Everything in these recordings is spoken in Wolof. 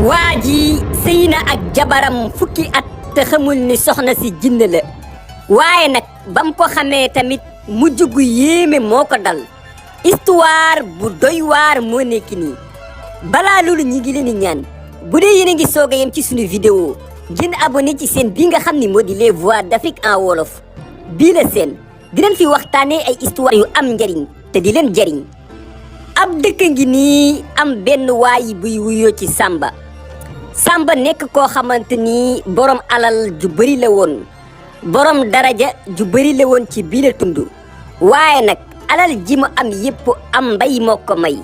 waa ji sëy na ak jabaram fukki at te xamul ni soxna si jinne la waaye nag bam ko xamee tamit mujj gu yéeme moo ko dal histoire bu doy waar moo nekk nii balaa loolu ñi ngi leen di ñaan bu dee yéen a ngi soog a yem ci suñu vidéo ngeen abonné ci seen bii nga xam ni moo di les voix d'Afrique en wolof bii la seen di leen fi waxtaanee ay histoire yu am njariñ te di leen jariñ ab dëkk ngi nii am benn waay buy wuyoo ci Samba nekk koo xamante ni borom alal ju bëri la woon borom daraja ju bëri la woon ci biir tund waaye nag alal ji mu am yépp am mbay moo ko may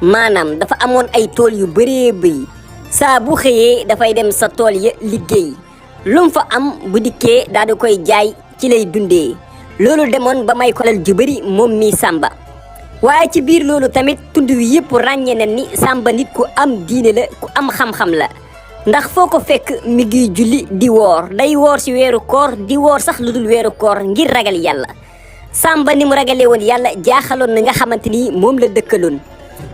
maanaam dafa amoon ay tool yu bëree bëri saa bu xëyee dafay dem sa tool ya liggéey lu mu fa am bu dikkee daal di koy jaay ci lay dundee loolu demoon ba may ko alal ju bëri moom mi Samba waaye ci biir loolu tamit tund wi yëpp ràññee na ni Samba nit ku am diine la ku am xam-xam la ndax foo ko fekk mi ngi julli di woor day woor ci weeru koor di woor sax lu dul weeru koor ngir ragal yàlla Samba ni mu ragalee woon yàlla jaaxaloon na nga xamante ni moom la dëkkaloon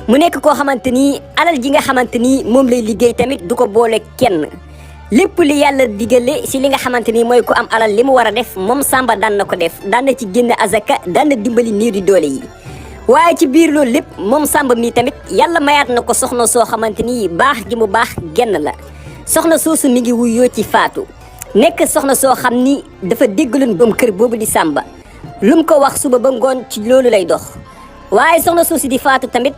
mu nekk koo xamante ni alal ji nga xamante ni moom lay liggéey tamit du ko boole kenn lépp li yàlla digale ci li nga xamante ni mooy ku am alal li mu war a def moom Samba daan na ko def daan na ci génn azaka daan na dimbali néew di doole yi waaye ci biir loolu lépp moom Samba mi tamit yàlla mayaat na ko soxna soo xamante ni baax gi mu baax genn la soxna soosu mi ngi wuyoo ci Faatu nekk soxna soo xam ni dafa déggaloon boom kër boobu di Samba lu mu ko wax suba ba ngoon ci loolu lay dox waaye soxna soosu di Faatu tamit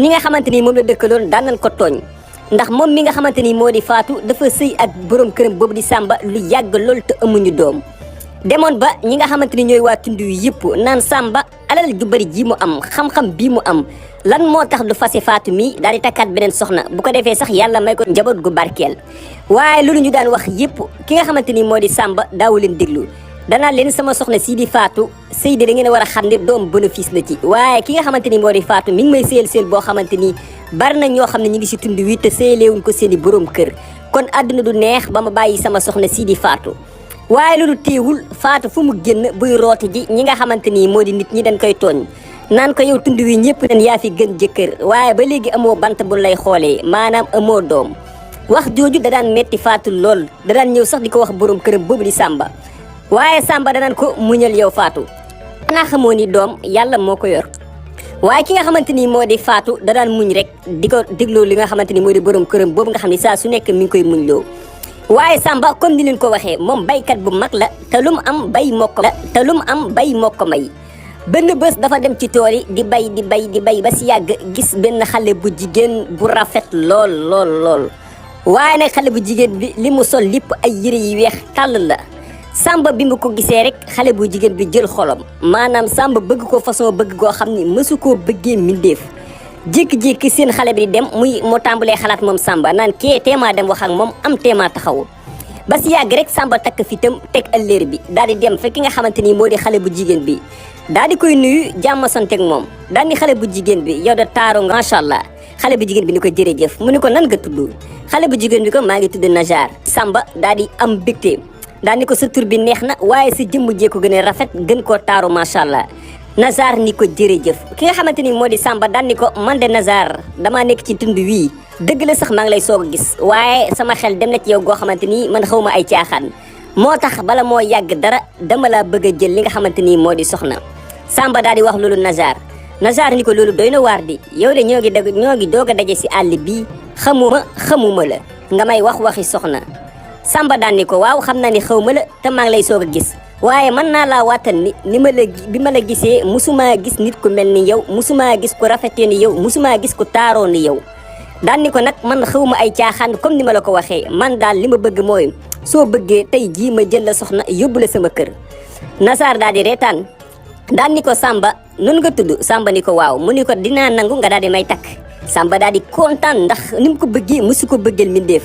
ñi nga xamante ni moom la dëkkaloon daan nañ ko tooñ ndax moom mi nga xamante ni moo di Faatu dafa sëy ak borom këram boobu di Samba lu yàgg loolu te amuñu doom demoon ba ñi nga xamante ni ñooy waa tund yu yëpp naan Samba alal ju bëri ji mu am xam-xam bii mu am lan moo tax du fase Faatu mi daal di takkaat beneen soxna bu ko defee sax yàlla may ko njaboot gu barkeel waaye loolu ñu daan wax yëpp ki nga xamante ni moo di Samba daawu leen déglu danaa leen sama soxna sii di Faatu sëy de da ngeen war a xam ne doom bénéfice la ci waaye ki nga xamante ni moo di Faatu mi ngi may sëyal boo xamante ni bari na ñoo xam ne ñu ngi si tund wi te sëyaleewuñ ko seen i borom kër kon àdduna du neex ba ma bàyyi sama soxna sii di Faatu waaye loolu teewul Faatu fu mu génn buy roote ji ñi nga xamante ni moo di nit ñi dañ koy tooñ naan ko yow tund wi ñëpp nañ yaa fi gën jëkkër waaye ba léegi amoo bant bu lay xoolee maanaam amoo doom wax jooju da daan metti Faatu lool da daan ñëw sax di ko wax borom këram boobu di Samba waaye Samba danaan ko muñal yow Faatu xanaa xamoo ni doom yàlla moo ko yor waaye ki nga xamante ni moo di Faatu da daan muñ rek di ko dégloo li nga xamante ni moo di borom këram boobu nga xam ne saa su nekk mi ngi koy muñ loo waaye Samba comme ni leen ko waxee moom baykat bu mag la te lu mu am bay moo ko may benn bés dafa dem ci tool yi di bay ba si yàgg gis benn xale bu jigéen bu rafet lool waaye nag xale bu jigéen bi li mu sol lépp ay yëre yi weex tàll la Samba bi mu ko gisee rek xale bu jigéen bi jël xolam maanaam Samba bëgg ko façon bëgg goo xam ni mësu koo bëggee mbindeef jékki-jékki seen xale bi di dem moo tàmbalee xalaat moom Samba naan kee teemaa dem wax ak moom am teemaa taxawu ba si yàgg rek Samba takk fitam teg ëllëer bi daal di dem fa ki nga xamante ni moo di xale bu jigéen bi daal di koy nuyu jàmm santeeg moom daal di xale bu jigéen bi yow da taaru nga macha allah xale bu jigéen bi ni ko jërëjëf mu ni ko nan nga tudd xale bu jigéen bi ko maa ngi tudd Najar Samba daal di am mbégte daal ni ko sa tur bi neex na waaye sa jëmm jee ko gën a rafet gën koo taaru macha allah Nazar ni ko jërëjëf ki nga xamante ni moo di Samba daan ni ko man de Nazar damaa nekk ci tund wii dëgg la sax maa ngi lay soog a gis waaye sama xel dem na ci yow goo xamante ni man xaw ma ay caaxaan moo tax bala moo yàgg dara dama laa bëgg a jël li nga xamante ni moo di soxna Samba daal di wax loolu Nazar ni ko loolu doy na waar di yow de ñoo ngi doog a daje si àll bii xamuma la nga may waxi soxna Samba daan ni ko waaw xam naa ni xaw ma la te maa ngi lay soog a gis waaye mën naa laa waatal ni bi ma la gisee musumaa gis nit ku mel ni yow musumaa gis ku rafetee ni yow musumaa gis ku taaroo ni yow daan ni ko nag man xawma ay caaxaan comme ni ma la ko waxee man daal li ma bëgg mooy soo bëggee tey jii ma jël la soxna yóbbu la sama kër Nazar daal di reetaan daan ni ko Samba noonu nga tudd Samba ni ko waaw mu ni ko dinaa nangu nga daal di may takk Samba daal di kontaan ndax ni mu ko bëggee musu ko bëggeel mbindeef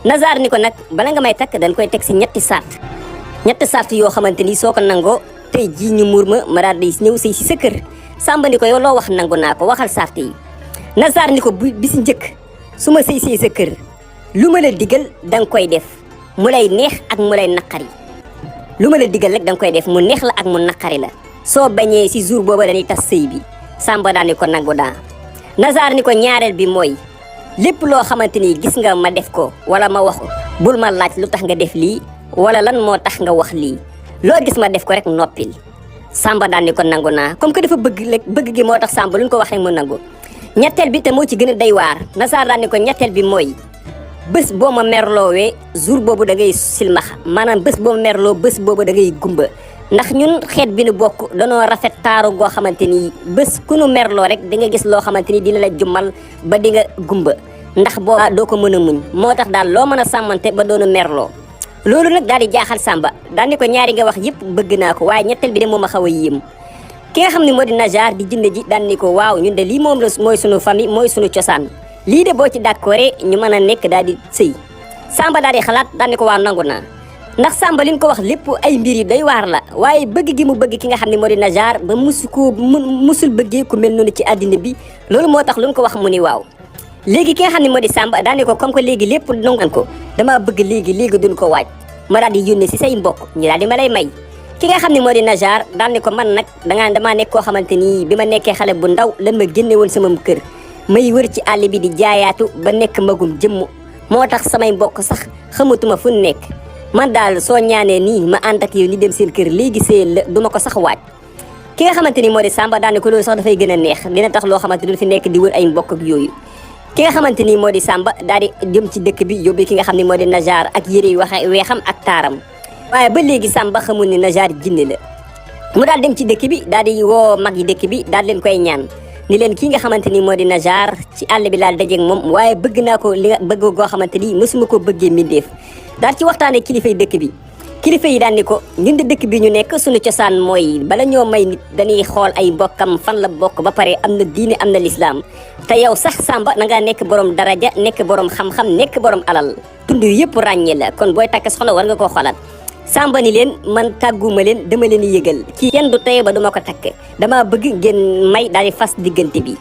Nazar ni ko nag bala nga may takk dañ koy teg si ñetti sart yoo xamante ni soo ko nangoo tey jii ñu muur ma daal di ñëw sëy si sa kër Samba ni ko yow loo wax nangu naa ko waxal sart yi Nazar ni ko bi si njëkk su ma sëy sa kër lu ma la digal danga koy def mu lay neex ak mu lay naqari lu ma la digal rek danga koy def mu neex la ak mu naqari la soo bañee si jour booba dañuy tas sëy bi Samba daal ni ko nangu daa Nazar ni ko ñaareel bi mooy lépp loo xamante ni gis nga ma def ko wala ma wax ko bul ma laaj lu tax nga def lii wala lan moo tax nga wax lii loo gis ma def ko rek noppil. Samba daan ni ko nangu naa comme que dafa bëgg gi moo tax Samba lu ñu ko waxee mu nangu. ñetteel bi te moo ci gën a day waar Nazaar daan ni ko ñetteel bi mooy bés boo ma merloowee jour boobu da ngay silmaxa maanaam bés boo ma merloo bés boobu da ngay gumba ndax ñun xeet bi nu bokk danoo rafet taaru goo xamante ni bés ku nu merloo rek di nga gis loo xamante ni dina la jummal ba di nga gumba ndax boo doo ko mën a muñ moo tax daal loo mën a sàmmante ba doonu merloo. loolu nag daal di jaaxal Samba daal ni ko ñaari nga wax yëpp bëgg naa ko waaye ñetteel bi de moom a xaw a yéem ki nga xam ne moo di Nazaar di jinne ji daal ni ko waaw ñun de lii moom la mooy sunu famille mooy sunu cosaan lii de boo ci d'accord ñu mën a nekk daal di sëy. Samba daal di xalaat daal ni ko waaw nangu naa ndax Samba li ñu ko wax lépp ay mbir yu doy waar la waaye bëgg gi mu bëgg ki nga xam ne moo di Nazaar ba musul bëggee ku mel noonu ci àddina bi loolu moo tax lu ñu ko wax mu ni waaw. léegi ki nga xam ne moo di Samba daal ni ko comme que léegi lépp nangu ko damaa bëgg léegi duñ ko waaj ma daal di yónnee si say mbokk ñu daal di ma lay may. ki nga xam ne moo di Nazaar daal ni ko man nag damaa nekk koo xamante ni bi ma nekkee xale bu ndaw lan ma génne woon sama kër may wër ci àll bi di jaayaatu ba nekk magum jëmm moo tax samay mbokk sax xamatuma fu nekk man daal soo ñaanee nii ma ànd ak yow ni dem seen kër léegi seen la duma ko sax waaj. ki nga xamante ni moo di Samba daal ni ko loolu sax dafay gën a neex dina tax loo xamante ni du fi nekk di wër ay mbokk ak yooyu. ki nga xamante ni moo di Samba daal di jëm ci dëkk bi yóbbu ki nga xam ne moo di Nazaar ak yére yu weexam ak taaram waaye ba léegi Samba xamul ni Nazaar jinne la mu daal dem ci dëkk bi daal di woo mag yi dëkk bi daal leen koy ñaan ni leen kii nga xamante ni moo di Nazaar ci àll bi laal dajeeg moom waaye bëgg naa ko li nga bëgg goo xamante ni mësuma ko bëggee mbindeef daal ci waxtaanee kilifay dëkk bi kilifa yi daan ni ko ñun de dëkk bi ñu nekk suñu cosaan mooy bala ñoo may nit dañuy xool ay mbokkam fan la bokk ba pare am na diine am na lislaam te yow sax Samba na ngaa nekk borom daraja nekk borom xam-xam nekk borom alal tund yëpp ràññee la kon booy takk soxna war nga koo xoolaat. Samba ni leen man tàgguma leen dama leen yëgal kii kenn du tey ba duma ko takk dama bëgg ngeen may daal di fas diggante bi.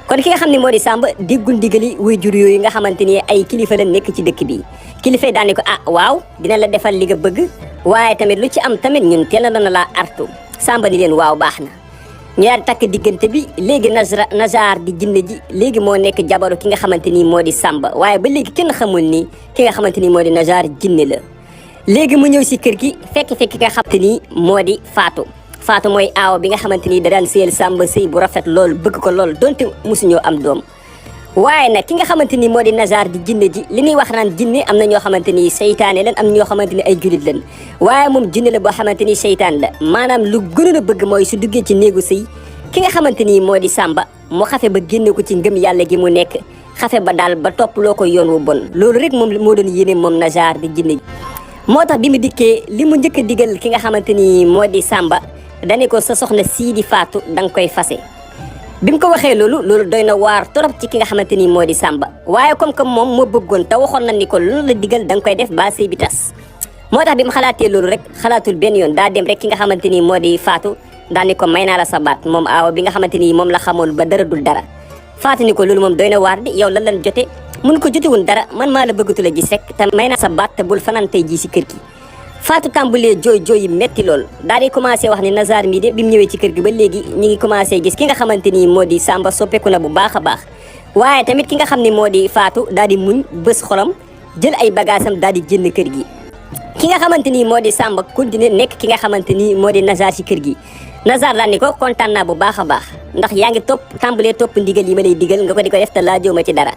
kon ki nga xam ne moo di Samba déggul ndigali waajur yooyu nga xamante ni ay kilifa la nekk ci dëkk bi kilifa yi daan ni ko ah waaw dina la defal li nga bëgg waaye tamit lu ci am tamit ñun teel na laa artu. Samba ni leen waaw baax na ñu daal di takk diggante bi léegi Nazaar di jinne ji léegi moo nekk jabaru ki nga xamante ni moo di Samba waaye ba léegi kenn xamul ni ki nga xamante ni moo di Nazaar jinne la. léegi mu ñëw si kër gi fekk ki nga xamante ni moo di Fatou mooy aaw bi nga xamante ni da daan sëyal Samba sëy bu rafet lool bëgg ko lool donte mosuñoo am doom waaye nag ki nga xamante ni moo di Nazaar di jinne ji li ñuy wax naan jinne am na ñoo xamante ni seytaane lan am ñoo xamante ni ay julit lan waaye moom jinne la boo xamante ni seytaan la maanaam lu gënoon a bëgg mooy su duggee ci néegu sëy ki nga xamante ni moo di Samba mu xafe ba génne ko ci ngëm yàlla gi mu nekk xafe ba daal ba topp loo ko yoon wu bon loolu rek moom moo doon yéene moom Nazaar di jinne ji moo tax bi mu dikkee li mu njëkk a digal ki nga xamante ni moo di Samba dane ko sa soxna sii di Fatou da nga koy fase bi mu ko waxee loolu doy na waar torop ci ki nga xamante ni moo di Samba waaye comme que moom moo bëggoon te waxoon na ni ko loolu la digal da nga koy def ba sëy bi tas moo tax bi mu xalaatee loolu rek xalaatul benn yoon daa dem rek ki nga xamante ni moo di Fatou daa ni ko may naa la sa baat moom aawa bi nga xamante ni moom la xamoon ba dara dul dara Fatou ni ko loolu moom doy na waar di yow lan lan jote mun ko jotewul dara man maa la bëggatu la gis rek te may naa sa baat te bul fanaan tey ji si kër gi Fatou tàmbalee jooy yi metti lool daal di commencé wax ni Nazaar mii de bi mu ñëwee ci kër gi ba léegi ñi ngi commencé gis ki nga xamante ni moo di Samba soppeeku na bu baax a baax waaye tamit ki nga xam ne moo di Fatou daal di muñ bés xolam jël ay bagaasam daal di génn kër gi ki nga xamante ni moo di Samba continué nekk ki nga xamante ni moo di Nazaar ci kër gi Nazaar daal ni ko kontaan naa bu baax a baax ndax yaa ngi tàmbalee topp ndigal yi ma lay digal nga ko di ko def te laajoo ma ci dara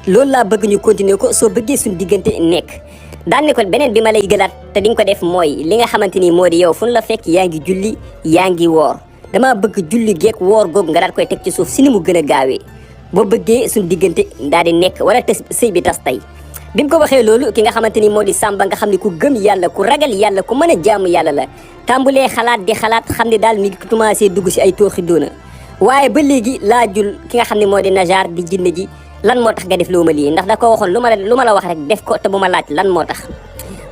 loolu laa bëgg ñu continuer ko soo bëggee suñu diggante nekk daan ni ko beneen bi ma lay gëlaat te di nga ko def mooy li nga xamante ni moo di yow fu la fekk yaa ngi julli yaa ngi woor dama bëgg julli geek woor googu nga daal koy teg ci suuf si ni mu gën a gaawee boo bëggee suñu diggante daal di nekk wala te sëy bi tas tey bi mu ko waxee loolu ki nga xamante ni moo di Samba nga xam ne ku gëm yàlla ku ragal yàlla ku mën a jaamu yàlla la tàmbulee xalaat di xalaat xam ne daal mi ngi commencé dugg si ay tooxi doona waaye ba léegi laajul ki nga xam ne moo di Nazaar di jinne ji lan moo tax nga def loo ma lii ndax da ko waxoon lu ma la wax rek def ko te bu ma laaj lan moo tax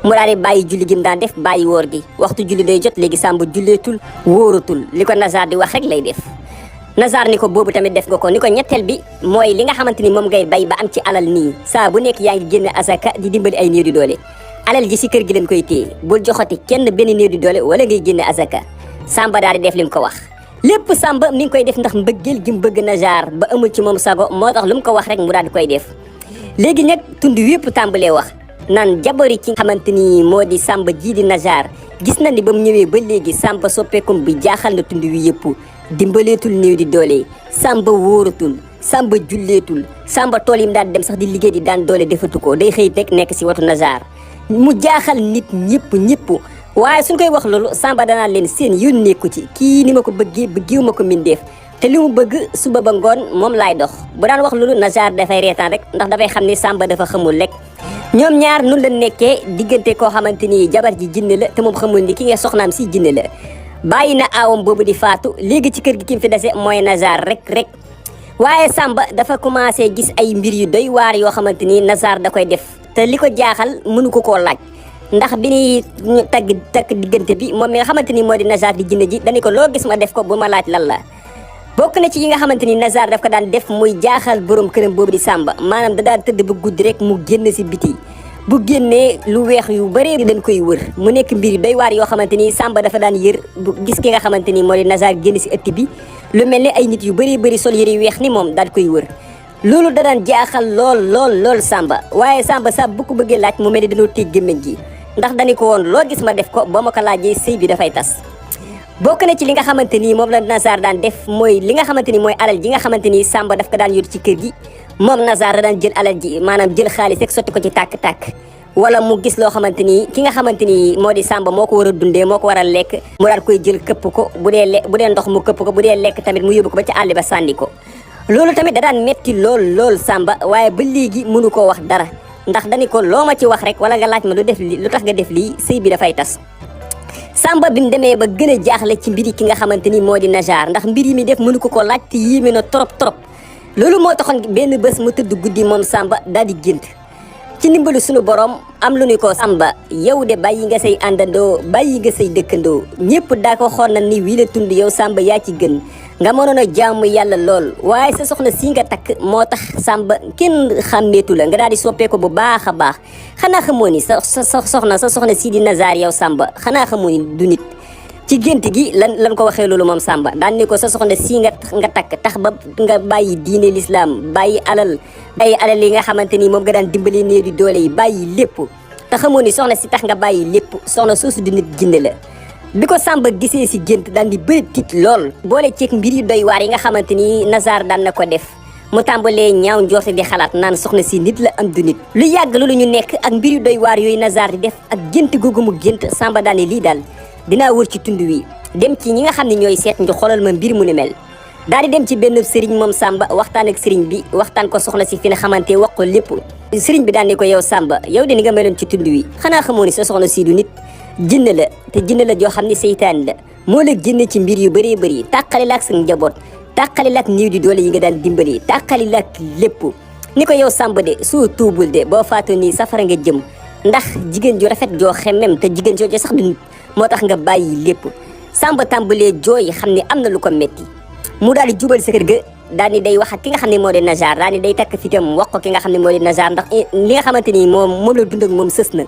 mu daal di bàyyi julli gi mu daan def bàyyi woor gi waxtu julli day jot léegi Samba julleetul wóoratul li ko Nazaar di wax rek lay def Nazaar ni ko boobu tamit def nga ko ni ko ñetteel bi mooy li nga xamante ni moom ngay bay ba am ci alal nii saa bu nekk yaa ngi génne azaka di dimbali ay néew di doole alal ji si kër gi leen koy téye bul joxati kenn benn néew di doole wala ngay génne azaka Samba daal di def li mu ko wax lépp Samba mi ngi koy def ndax mbëggeel gi mu bëgg Nazaar ba amul ci moom sago moo tax lu mu ko wax rek mu daal di koy def léegi nag tund wépp tàmbalee wax naan jabari ci xamante ni moo di Samba ji di Najar gis na ni ba mu ñëwee ba léegi Samba soppeekum bi jaaxal na tund wi yëpp dimbaleetul néew di doole Samba wóoratul Samba julleetul Samba tool yi mu daan dem sax di liggéey di daan doole defatu ko day xëy rek nekk si watu Najar mu jaaxal nit ñëpp waaye suñ koy wax loolu Samba danaa leen seen yónnee ko ci kii ni ma ko bëggeewu ma ko mindeef te li mu bëgg suba ba ngoon moom laay dox bu daan wax loolu Najar dafay reetaan rek ndax dafay xam ni Samba dafa xamul rek ñoom ñaar nun la nekkee diggante koo xamante ni jabar ji jinne la te moom xamul ni ki nga soxnaam si jinne la bàyyi na aawam boobu di faatu léegi ci kër gi ki mu fi dese mooy Najar rek waaye Samba dafa commencé gis ay mbir yu doy waar yoo xamante ni Najar da koy def te li ko jaaxal mënu ko koo laaj ndax bi ñuy takk diggante bi moom mi nga xamante ni moo di Najar di jinne ji dañu ko loo gis ma def ko bu ma laaj lan la bokk na ci yi nga xamante ni Najar daf ko daan def muy jaaxal borom këram boobu di Samba maanaam da daan tëdd ba guddi rek mu génn si biti bu génnee lu weex yu bëree dañ koy wër mu nekk mbir yu doy waar yoo xamante ni Samba dafa daan yër bu gis ki nga xamante ni moo di Najar génn si ëtt bi lu mel ni ay nit yu bëri sol yëre yu weex ni moom daal koy wër loolu da daan jaaxal lool Samba waaye Samba sa bu ko bëggee laaj mu mel ni dañoo tëj gémmiñ gi ndax dañu ko woon loo gis ma def ko boo ma ko laajee sëy bi dafay tas bokk na ci li nga xamante ni moom la Najar daan def mooy li nga xamante ni mooy alal ji nga xamante ni Samba daf ko daan yor ci kër gi moom Najar da daan jël alal ji maanaam jël xaalis rek sotti ko ci tàkk-tàkk wala mu gis loo xamante ni ki nga xamante ni moo di Samba moo ko war a dundee moo ko war a lekk mu daan koy jël këpp ko bu dee ndox mu këpp ko bu dee lekk tamit mu yóbbu ko ba ci àll ba sànni ko loolu tamit da daan metti lool Samba waaye ba léegi mënu koo wax dara ndax dañu ko loo ma ci wax rek wala nga laaj ma lu tax nga def lii sëy bi dafay tas Samba bi mu demee ba gën a jaaxle ci mbiri ki nga xamante ni moo di Najar ndax mbir yi mi def mënu ko laaj te yéeme na trop loolu moo taxoon benn bés mu tëdd guddi moom Samba daal di gént ci ndimbalu sunu borom am lu ni ko Samba yow de bàyyi nga say àndandoo bàyyi nga say dëkkandoo ñëpp daa ko xool na ni wii la tund yow Samba yaa ci gën nga mënoon a jaamu yàlla lool waaye sa soxna si nga takk moo tax Samba kenn xàmmeetu la nga daal di soppee ko bu baax a baax xanaa xamoo ni sa soxna si di Najar yow Samba xanaa xamoo ni du nit ci gént gi lan ko waxee loolu moom Samba daan ni ko sa soxna si nga takk tax ba nga bàyyi diine l'islam bàyyi alal yi nga xamante ni moom nga daan dimbali néew di doole yi bàyyi lépp te xamoo ni soxna si tax nga bàyyi lépp soxna soosu di nit jinne la bi ko Samba gisee si gént daan di bëri tiit lool boole ceeg mbir yu doy waar yi nga xamante ni Najar daan na ko def mu tàmbalee ñaaw njorte di xalaat naan soxna si nit la am du nit lu yàgg loolu ñu nekk ak mbir yu doy waar yooyu Najar di def ak gént googu mu gént Samba daan ne lii daal dinaa wër ci tund wi dem ci ñi nga xam ne ñooy seet ñu xoolal ma mbir mu ni mel daal di dem ci benn sëriñ moom Samba waxtaan ak sëriñ bi waxtaan ko soxna si fi nga xamante wax ko lépp sëriñ bi daan ne ko yow Samba yow de ni nga meloon ci tund wi xanaa xamoo ni sa soxna si du nit jinne la te jinne la joo xam ne seytaan la moo la génne ci mbir yu bëri tàqali la ak sa njaboot tàqali la ak néew di doole yi nga daan dimbali tàqali la ak lépp ni ko yow Samba de soo tuubul de boo faatu nii safara nga jëm ndax jigéen ju rafet joo xemmem te jigéen jooju sax du nit moo tax nga bàyyi lépp Samba tàmbalee jooy xam ne am na lu ko metti mu daal di jubal sa kër ga daal ni day wax ak ki nga xam ne moo di Najar daal ni day takk fitam wax ko ki nga xam ne moo di Najar ndax li nga xamante ni moom la dund ak moom sës na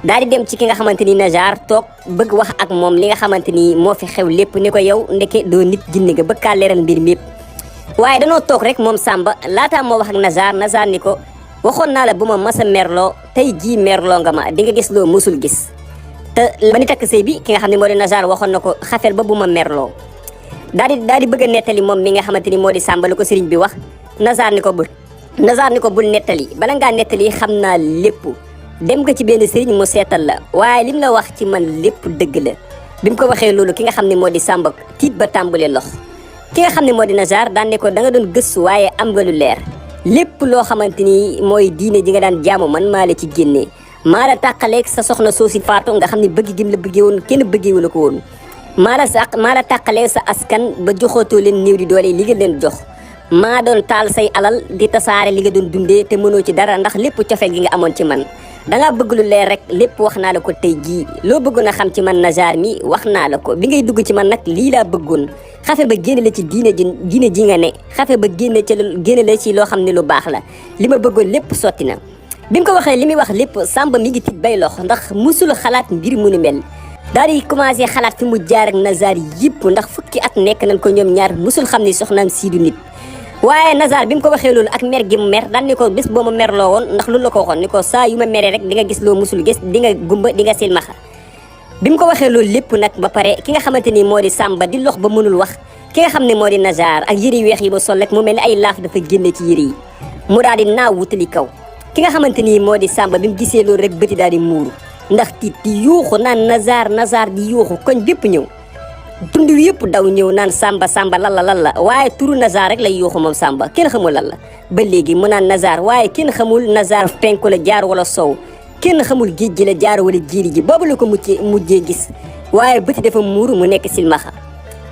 daal di dem ci ki nga xamante ni Najar toog bëgg wax ak moom li nga xamante ni moo fi xew lépp ni ko yow ndeke doo nit jinne nga bëgg kaa leeral mbir mi yëpp waaye danoo toog rek moom Samba laataa moo wax ak Najar ni ko waxoon naa la bu ma mas a merloo tey jii merloo nga ma di nga gis loo musul gis te ba ni takk sëy bi ki nga xam ne moo di Najar waxoon na ko xafel ba bu ma merloo daal di bëgg a nettali moom mi nga xamante ni moo di Samba lu ko sëriñ bi wax Najar ni ko bul nettali bala ngaa nettali xam naa lépp dem nga ci benn sëriñ mu seetal la waaye lim la wax ci man lépp dëgg la bi mu ko waxee loolu ki nga xam ne moo di Samba tiit ba tàmbale lox ki nga xam ne moo di Najar daan ne ko da nga doon gëstu waaye am nga lu leer lépp loo xamante ni mooy diine ji nga daan jaamu man maa la ci génnee maa la tàqaleeg sa soxna soosi faatu nga xam ne bëgg gim la bëggee woon kenn bëggeewu la ko woon maa la tàqaleeg sa askan ba joxootoo leen néew di doole li nga leen jox maa doon taal say alal di tasaare li nga doon dundee te mënoo ci dara ndax lépp cofeel gi nga amoon ci man dangaa bëgg lu leer rek lépp wax naa la ko tey jii loo bëggoon a xam ci man Najar mi wax naa la ko bi ngay dugg ci man nag lii laa bëggoon xafe ba génne la ci diine ji nga ne xafe ba génne la ci loo xam ne lu baax la li ma bëggoon lépp sotti na bi mu ko waxee li muy wax lépp Samba mi ngi tiit bay lox ndax musul xalaat mbir mu ni mel daal di commencé xalaat fi mu jaar ak Najar yëpp ndax fukki at nekk nañ ko ñoom ñaar musul xam ni soxnaam sii du nit waaye Nazar bi mu ko waxee loolu ak mer gi mu mer daan ni ko bés boo ma merloo woon ndax loolu la ko waxoon ni ko saa yu ma meree rek di nga gis loo musul gis di nga gumba di nga silmaxa bi mu ko waxee loolu lépp nag ba pare ki nga xamante ni moo di Samba di lox ba mënul wax ki nga xam ne moo di Nazar ak yëre yu weex yi ba sol rek mu mel ni ay laaf dafa génne ci yëre yi mu daal di naaw wutali kaw ki nga xamante ni moo di Samba bi mu gisee loolu rek bëti daal di muuru ndax tiit di yuuxu naan Nazar di yuuxu koñ bépp ñëw tund wi yëpp daw ñëw naan Samba lan la waaye turu Nazar rek lay yuuxu moom Samba kenn xamul lan la ba léegi mu naan Nazar waaye kenn xamul Nazar penku la jaar wala sow kenn xamul géej gi la jaar wala jiiri ji boobu la ko mujjee gis waaye bëti dafa muuru mu nekk silmaxa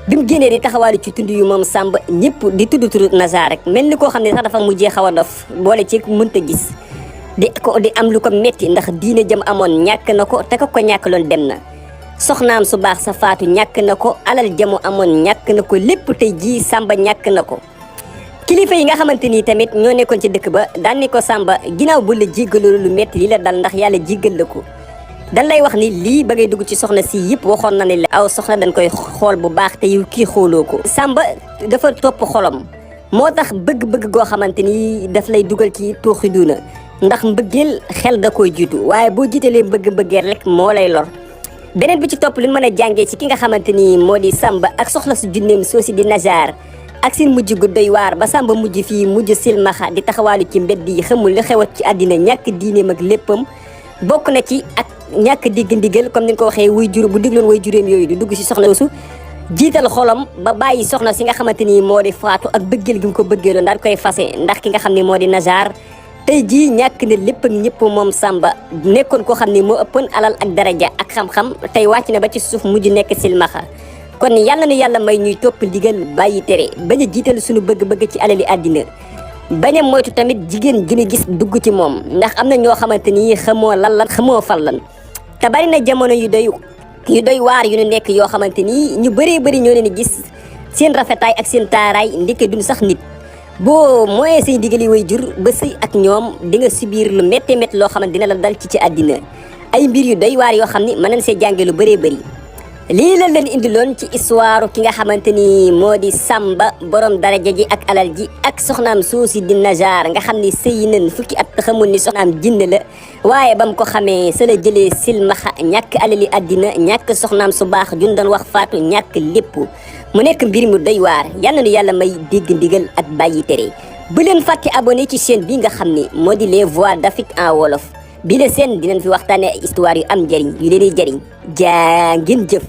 bi mu génnee di taxawaalu ci tund yu moom Samba ñëpp di tudd turu Nazar rek mel ni koo xam ne sax dafa mujjee xaw a dof boole ci mënta gis di am lu ko metti ndax diine jëm amoon ñàkk na ko te ko ñàkk loon dem na soxnaam su baax sa faatu ñàkk na ko alal jamu amoon ñàkk na ko lépp tey jii Samba ñàkk na ko kilifa yi nga xamante ni tamit ñoo nekkoon ci dëkk ba daan ni ko Samba ginnaaw bu la jéggaloo lu metti li la dal ndax yàlla jéggal la ko dan lay wax ni lii ba ngay dugg ci soxna si yëpp waxoon na ne la aw soxna dañ koy xool bu baax te yow kii xooloo ko Samba dafa topp xolam moo tax bëgg-bëgg goo xamante ni daf lay dugal ci tuuxi duuna ndax mbëggeel xel da koy jiitu waaye boo jiitalee bëgg-bëggeel rek moo lay lor beneen bi ci topp li mën a jàngee ci ki nga xamante ni moo di Samba ak soxla su junneem soosi di Nazar ak seen mujj gu doy waar ba Samba mujj fii mujj silmaxa di taxawaalu ci mbedd yi xamul li xewat ci àddina ñàkk diineem ak léppam bokk na ci ak ñàkk digg ndigal comme ni nga ko waxee wuy jur bu digloon way juréem yooyu di dugg si soxna soosu jiital xolam ba bàyyi soxna si nga xamante ni moo di faatu ak bëggeel gi mu ko bëggeeloon daal koy fase ndax ki nga xam ne moo di Nazar tey jii ñàkk na lépp ak ñëpp moom Samba nekkoon koo xam ne moo ëppoon alal ak daraja ak xam-xam tey wàcc na ba ci suuf mujj nekk silmaxa kon yàlla na yàlla may ñuy topp ndigal bàyyi tere bañ a jiital suñu bëgg-bëgg ci alali àddina bañ a moytu tamit jigéen gi ñu gis dugg ci moom ndax am na ñoo xamante ni xamoo lan lan xamoo fan lan te bari na jamono yu doy waar yu ñu nekk yoo xamante ni ñu bëree bëri ñoo leen di gis seen rafetaay ak seen taaraay ndeke duñ sax nit boo mooyee say ndigali way jur ba sëy ak ñoom di nga subir lu métti métti loo xamante dina la dal ci àddina ay mbir yu doy waar yoo xam ni mën nañ see jànge lu bëree bëri lii la leen indiloon ci histoire ki nga xamante ni moo di Samba borom daraja ji ak alal ji ak soxnaam suusi di Nazar nga xam ni sëy nañ fukki at xamul ni soxnaam jinne la waaye ba mu ko xamee sa la jëlee silmaxa ñàkk alali àddina ñàkk soxnaam su baax jun doon wax faatu ñàkk lépp mu nekk mbir mu doy waar yal na nu yàlla may dégg ndigal ak bàyyi tere bu leen fàtte abonné ci chaîne bi nga xam ni moo di les voix d'Afrique en wolof bi la seen dinañ fi waxtaane ay histoire yu am njëriñ yu leen di jëriñ jaa ngeen jëf